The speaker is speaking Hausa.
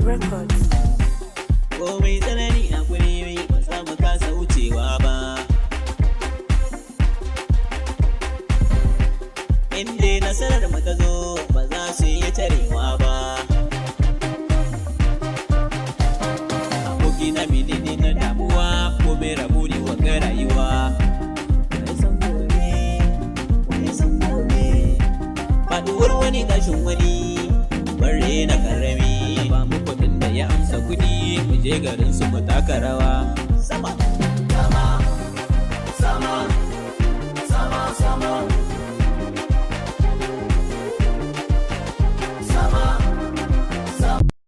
Records. Komai tsanani a guri ba za mu kasa wucewa ba. Inda nasarar mu ta zo ba za su yi tarewa ba. Abokina, menene na damuwa? Komai rabu ne wa ga rayuwa. Wai san gobe, wai san gobe. Faɗuwar wani tashin wani, bare na karami. Ba mu kuɗin da ya amsa kuɗi, mu je garin su mu taka rawa. Sama, Sama, sama, sama, sama.